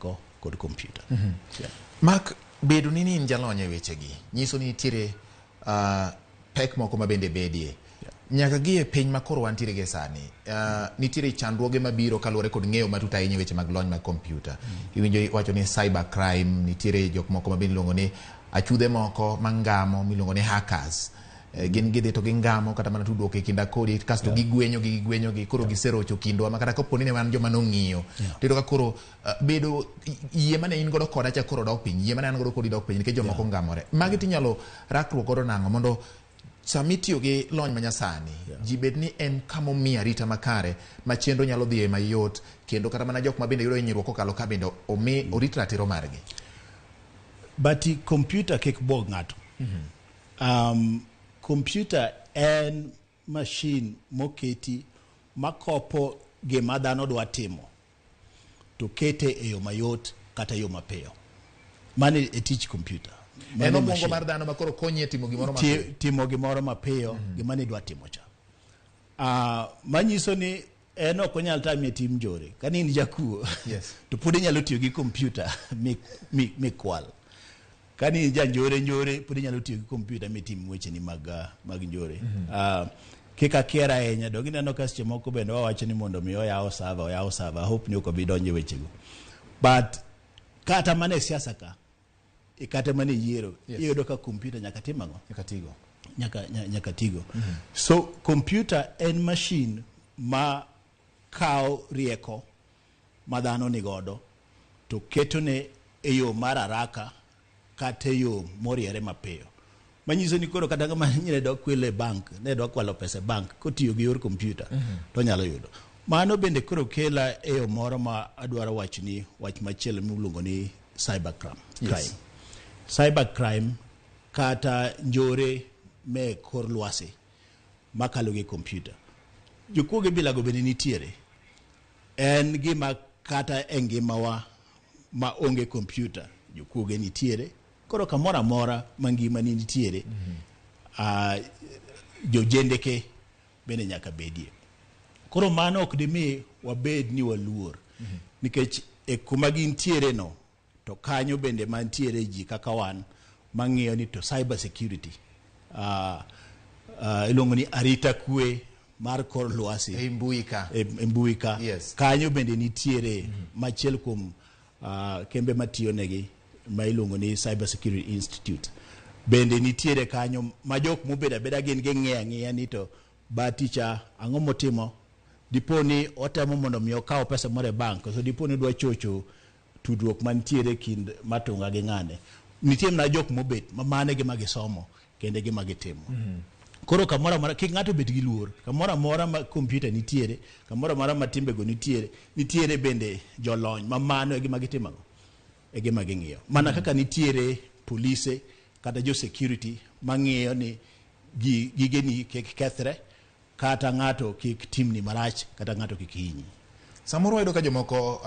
teko kod kompyuta. Yeah. Mark, bedo ni in jalony e wechegi nyiso ni nitiere pek moko ma bende bedie. Nyaka gi e piny ma koro wantiere gi sani, nitiere chandruoge mabiro kaluwore kod ng'eyo matut ahinya e weche mag lony mag kompyuta. Iwinjo iwacho ni cyber crime, nitiere jok moko ma bende iluongo ni achudhe moko mangamo miluongo ni hackers. Gin gidhi to gingamo kata mana tudruok e kinda kodi kasto gigwenyo gi gigwenyo gi koro giserocho kindwa ma kata kapo ni ne wan joma nong'iyo tiyudo ka koro bedo yie mane in godo koda cha koro dok piny, yie mane an godo kodi dok piny nikech jomoko ngamore. Magi tinyalo rakruok godo nang'o mondo sama itiyo gi lony manyasani ji bed ni en kama omi arita makare ma chenro nyalo dhiye mayot kendo kata mana jok ma bende yudo hinyruok kokalo ka bende omi orit ratiro margi. But kompyuta kik buog ng'ato. Kompyuta en machine moketi makopo gima dhano dwa timo to kete e yo mayot kata yo mapiyo. Mano e tich kompyuta. Mano En e obwongo machine. mar dhano ma koro konyi e timo gimoro mapiyo. Timo gimoro mapiyo, gima nidwa timo cha. Manyiso ni en ok onyal tami e tim njore. Ka in jakuo, to pod inyalo tiyo gi kompyuta mikwal. Ka ni ja njore njore, pod inyalo tiyo gi kompyuta mitim wecheni mag njore. Kik akier ahinya, dong ineno ka seche moko bende wawacho ni mondo mi oyaw server, oyaw server. I hope ni ok obi donjo e wechego. But kata mana e siasa ka, e kata mana e yiero, iyudo ka kompyuta nyaka tim ang'o? Nyaka tigo. Nyaka tigo. So kompyuta en machine ma kawo rieko ma dhano nigodo to ketone e yo mar haraka kata e yo moriere mapiyo. Manyiso ni koro kata ng'ama ne dwa kwelo e bank, ne dwa kwalo pesa e bank kotiyo gi yor kompyuta, to onyalo yudo. Mano bende koro kela e yo moro ma adwaro wacho ni wach machielo miluongo ni cyber crime. Cyber crime kata njore me kor lwasi makalo gi kompyuta. Jokuoge bilago bende nitiere. En gima kata e ngimawa ma onge kompyuta, jokuoge nitiere. Koro kamoro amora ma ngimani nitiere, jojendeke bende nyaka bedie. Koro mano ok dimi wabed ni waluor, nikech e kuma gintiere no, to kanyo bende mantiere ji kaka wan mang'iyo ni to cyber security, iluongo ni arita kwe mar kor lwasi e mbui ka. E mbui ka. Kanyo bende nitiere machiel kuom kembe matiyo negi ma iluongo ni Cyber Security Institute. Bende nitiere kanyo ma jok mobedo abeda gin ging'iyo ang'iya ni to bati cha ang'o motimo, dipo ni otemo mondo mi okaw pesa moro e bank, koso dipo ni odwa chocho tudruok mantiere kind Matunga gi ng'ane. Nitie mana jok mobet ma mano e gima gisomo kendo e gima gitimo. Koro kamoro amora kik ng'ato bed gi luor, kamoro amora ma kompyuta nitiere, kamoro amora ma timbego nitiere, nitiere bende jolony ma mano e gima gitimo ang'o? E gima ging'iyo. Mana kaka nitiere polise kata jo security mang'iyo ni gigeni kik kethre, kata ng'ato kik timni marach, kata ng'ato kik hinyi. Samoro wayudo ka jomoko